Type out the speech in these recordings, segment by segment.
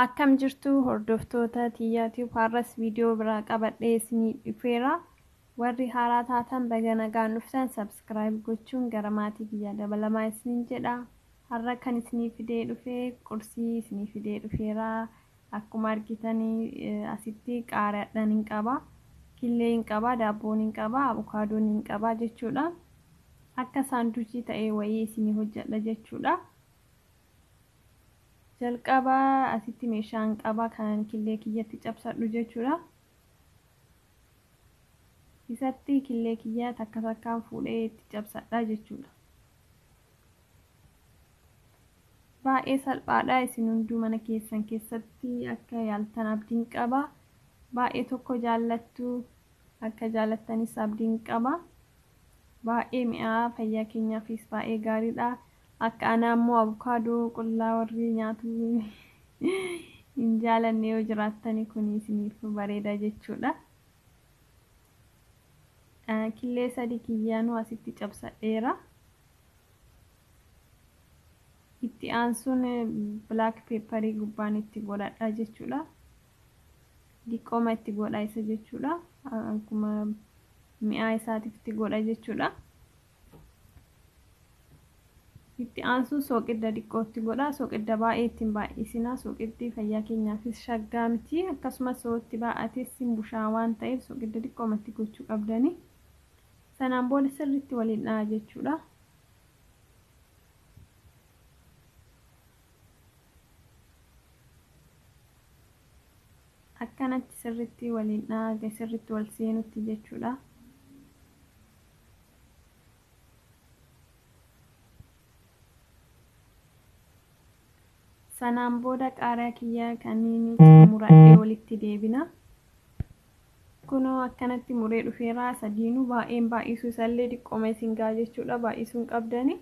Akkam jirtu hordoftoota Tiyyaa Tube, har'as viidiyoo biraa qabadhee isinii dhufeera. Warri haaraa taatan baga nagaan dhuftan, subscribe gochuun gara maatii kiyyaa dabalamaa isiniin jedha. Har'a kan isinii fidee dhufe qursii isinii fidee dhufeera. Akkuma argitanii asitti qaariyaadhaan hin qaba, killee hin qaba, daabboon hin qaba, abukaadoon hin qaba jechuudha. Akka saanduchii ta'ee wayii isinii hojjedha jechuudha. Jalqaba asitti meeshaan qaba kan killee kiyyatti cabsadhu jechuudha. Isatti killee kiyya takka takkaan fuudhee itti cabsadha jechuudha. Baay'ee salphaadha, isin hunduu mana keessan keessatti akka yaaltan abdiin qaba. Baay'ee tokko jaallattu, akka jaallattanis abdiin qaba. Baay'ee mi'aa, fayyaa keenyaafis baay'ee gaariidha. Akka anaa immoo abukaadoo qullaa warri nyaatu hin jaalanne yoo jiraattani kun isiniif bareeda jechuudha. Killee sadi kiyyaanuu asitti cabsadheera. Itti aansuun black pepperii gubbaan itti godhadha jechuudha. Diqqooma itti godha isa jechuudha. Akkuma mi'aa isaatiif itti godha jechuudha. Itti aansuun sooqidda diqqootti godha. Sooqidda baay'ee ittiin baay'isina. Sooqiddi fayyaa keenyaafis shaggaa miti. Akkasumas sootti baay'ates bushaa waan ta'eef sooqidda diqqoomatti gochuu qabdani. Sanaan booda sirriitti waliin dha'a jechuudha. Akkanatti sirriitti waliin dha'a, sirriitti wal seenutti jechuudha. Sanaan booda qaaraa kiyya kanneen muradhee walitti deebina. Kunoo akkanatti muree dhufeera sadiinuu, baay'een baay'isuu isallee diqqooma isin ga'a jechuudha, baay'isuu hin qabdani.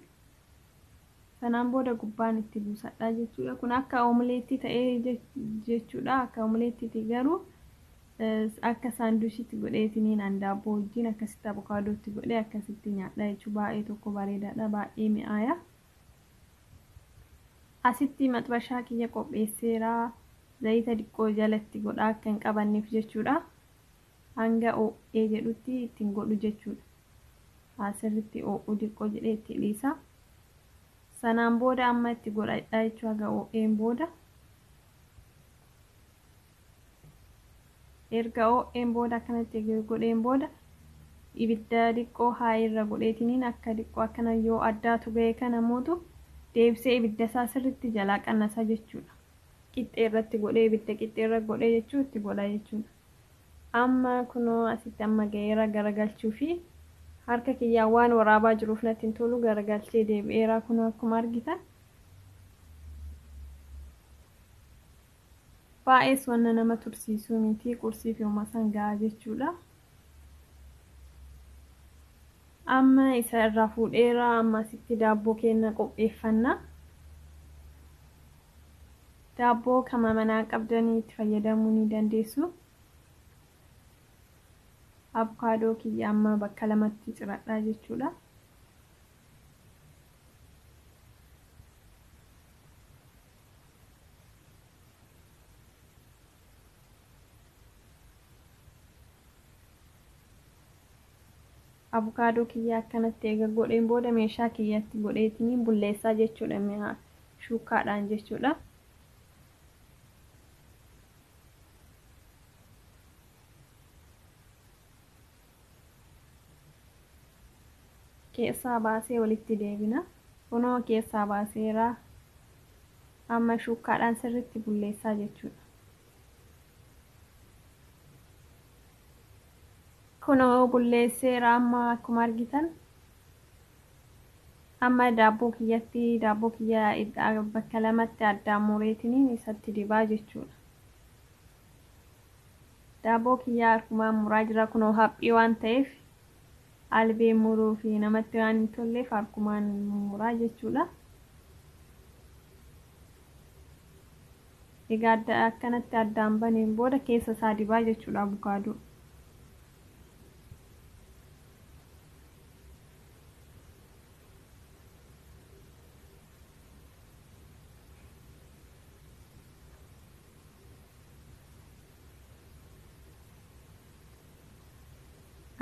Sanaan booda gubbaan itti buusadha jechuudha. Kun akka oomleettii ta'ee jechuudha. Akka oomleettiiti garuu akka saanduuchitti godheetiniin an daabboo wajjin akkasitti abukaadootti godhee akkasitti nyaadha jechuudha. Baay'ee tokko bareedaadha, baay'ee mi'aaya. Asitti maxbashaa kiyya qopheesseera. Zayita diqqoo jalatti godha akka hin qabanneef jechuudha. Hanga ho'ee jedhutti ittiin godhu jechuudha. Sirriitti ho'uu diqqoo jedhee itti dhiisa. Sanaan booda amma itti godhadha jechuudha haga ho'een booda. Erga ho'een booda akkanatti godheen booda ibidda diqqoo haa irra godheetiniin akka diqqoo akkana yoo addaatu ga'e kana mootu deebisee ibidda isaa sirriitti jalaa qannasa jechuudha. Qixxee irratti godhee, ibidda qixxee irra godhee jechuu itti godha jechuudha. Amma kunoo asitti amma ga'eera, garagalchuu fi harka kiyyaan waan waraabaa jiruuf natti hin tolu, garagalchee deebi'eera kunoo akkuma argitan. Baay'ees wanna nama tursiisuu miti, qursii fi homaa san ga'a jechuudha. Amma isa irraa fuudheera, amma asitti daabboo keenya qopheeffanna. Daabboo kama manaa qabdanii itti fayyadamuu ni dandeessu. Abukaadoo kiyya amma bakka lamatti ciradhaa jechuudha. Abukaadoo kiyya akkanatti eega godheen booda meeshaa kiyyatti godheetiniin bulleessaa jechuudha, mi'a shuukkaadhaan jechuudha. Keessaa baasee walitti deebina. Kunoo keessaa baaseera. Amma shuukkaadhaan sirriitti bulleessaa jechuudha. Kunoo bulleesseera amma akkuma argitan. Amma daabboo kiyyatti, daabboo kiyya bakka lamatti addaan mureetiniin isatti dibaa jechuudha. Daabboo kiyya harkumaan muraa jira, kunoo haphii waan ta'eef albee muruu fi namatti waan hin tolleef harkumaan muraa jechuudha. Egaa akkanatti addaan baneen booda keessa isaa dibaa jechuudha abukaadoo.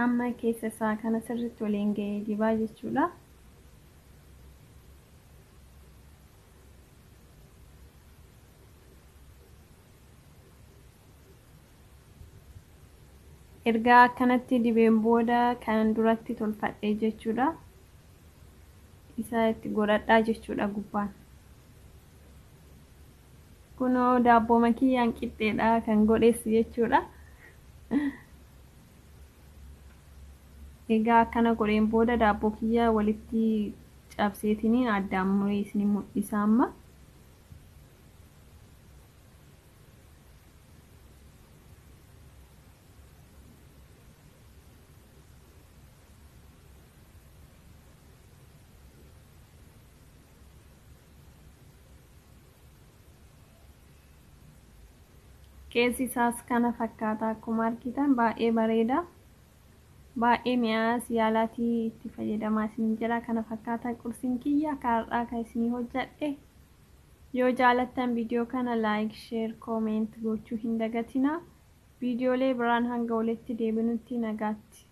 Amma keessa isaa kana sirriitti waliin ga'ee dibaa jechuudha. Ergaa akkanatti dibeen booda kan duratti tolfadhe jechuudha. Isa itti godhadhaa jechuudha gubbaan. Kunoo daabboo makiyyaan qixxeedha kan godheessu jechuudha. Egaa akkana godheen booda daabboo kiyya walitti cabseetiniin addaan muree isin mul'isa amma. Keessi isaas kana fakkaata, akkuma argitan baay'ee bareeda. Baay'ee mi'aas, yaalaatii itti fayyadamaa isin jedha. Kana fakkaata qursiin kiyya kaarraa kan isinii hojjadhe. Yoo jaalattan viidiyoo kana like, share, comment gochuu hin dagatinaa. Viidiyoolee biraan hanga walitti deebinutti nagaatti.